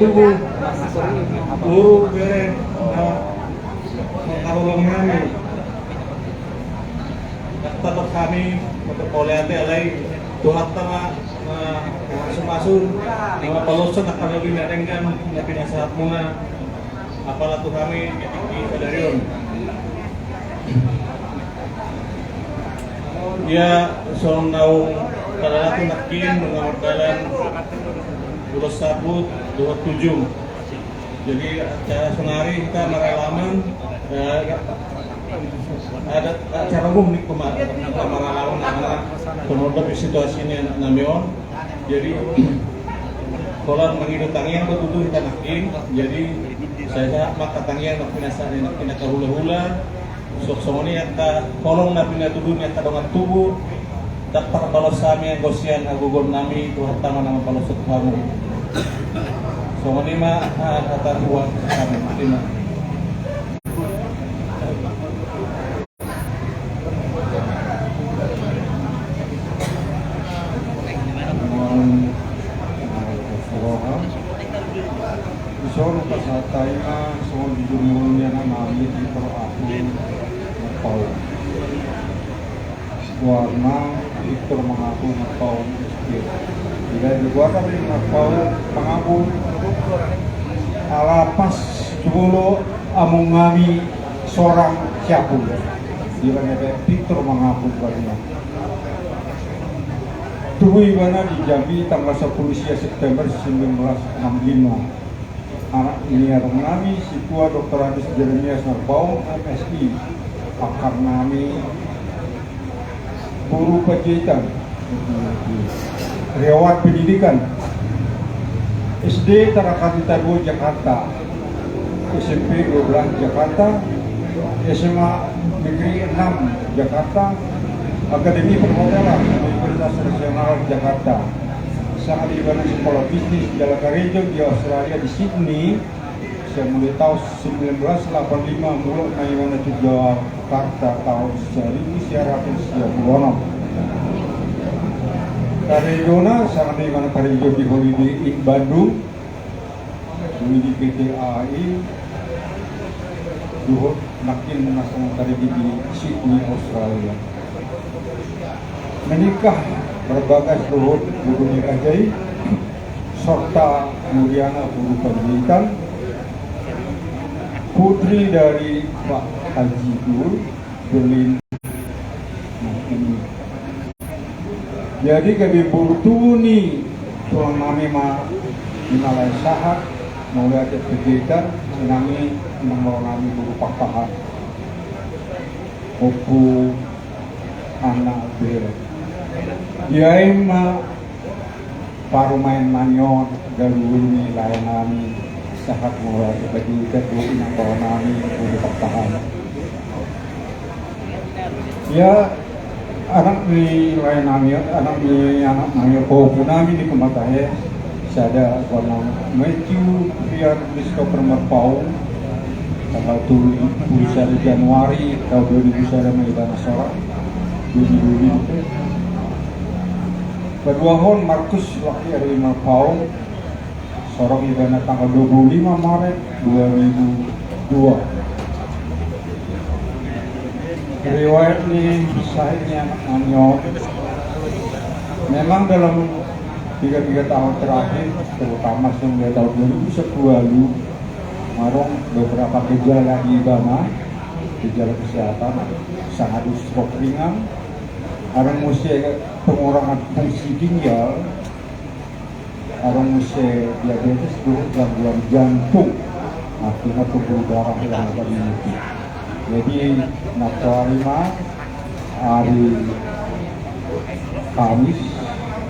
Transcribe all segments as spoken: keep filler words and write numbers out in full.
Tubuh, guru, bere, mangkaholongi hami. Tetap hami, tetap mauliate, alai Tuhanta ma, ma, masumasu, mangapaloshon angka na leleng na denggan na pinasahatmuna, apala tu hami di tingki sadari on. Ia, songon naung tadahon nangkin, nunga mardalan ulos saput dohot tujung. Jadi, acara sonari hita maralaman, eh, ada acara umum ni kema-, hita maralaman karena songon situasi ni anak nami on. Jadi, holan mangido tangiang do tutu hita nangkin. Jadi, sai sahat ma angka tangiang na pinasa-, na pinasahula-hula. Songon i angka holong na pinatudu ni angka dongan tubu, ndang parbalos hami anggo sian hagogoon nami, Tuhanta ma na mangapaloshon tu hamu. Songon i ma, ah, hata tuan hami. Terima. Dison pasahat hami ma songon di jumolo ni anak nami di Pro Apu Marpaung. Goarna Victor Mangapul Marpaung S P. Jadi goarna Marpaung Mangapul ala pas jumolo among nami sorang siapul. Dia kan ada Victor Mangapul goarna. Tubu ibana di Jambi tanggal sepuluh sia September sembilan belas enam lima. Anak ni among nami si Tua Doktor Agus Jeremias Marpaung, M Si, pakar nami guru panjaitan, riwayat pendidikan, S D Tarakanita dua Jakarta, S M P dua belas Jakarta, S M A Negeri enam Jakarta, Akademi Perhotelan Universitas Nasional Jakarta. Sanga di ibana sikola bisnis jala karejo di Australia di Sydney, sian mulai taon sembilan belas lapan lima, mulak ma ibana tu Jakarta taon saribu sia ratus sia pulu onom. Karejona sanga di ibana karejo di Holiday Inn Bandung, dung i di P T A I, dohot nangkin na songon karejo di Sydney, Australia. Menikah berbagas dohot Guguni Rajai, serta Mulyana guru panjaitan, putri dari Pak Haji Dur, Berlin. Nah, ini. Jadi gabe boru tubu ni tulang nami ma, di na lae sahat, mauliate panjaitan, inang i, inang laho nami boru Pakpahan. Ompu, anak, bere. Ia i ma parumaen nami on, gabe boru ni lae nami, sahat mauliate panjaitan, boru inang laho nami boru Pakpahan. Ia, anak ni lae nami, anak ni anak nami, pahompu nami di Pematahe, sada goarna Matthew Rian Christopher Marpaung, tanggal tolu pulu sada Januari taon dua ribu sada ma ibana sorang, dua ribu dua. Paduahon Markus Laki Ari Marpaung, sorang ibana tanggal dua puluh lima Maret dua ribu dua. Riwayat ni sahit ni anak nami on. Memang dalam tiga-tiga tahun terakhir, terutama semenjak tahun dua ribu sepuluh lalu, adong beberapa gejala di ibana, gejala kesehatan, sangat stroke ringan, adong muse pengurangan fungsi ginjal, adong muse diabetes, dohot gangguan jantung. Artina pembuluh darah yang ada di itu. Jadi, na pola i ma, hari Kamis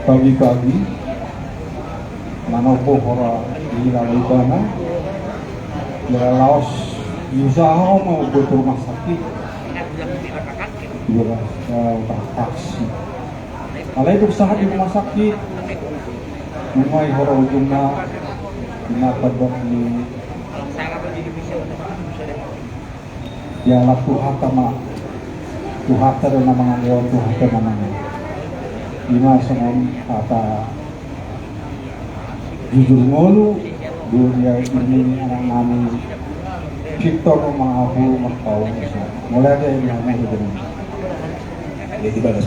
pagi-pagi, manombo hora di Lalubana, ya laos diusaha ma buat rumah sakit. Dua belas, eh, taksi. Alai dung sahat di rumah sakit, nunga i hora ujungna, Ima pandok ni, ia, Tuhanta ma, Tuhanta do na mangalehon, Tuhanta na mangalehon. Ima songon hata jujur ngolu, dunia ini anak nami, Victor Mangahu Marpaung. Mulai dari nama itu. Jadi balas.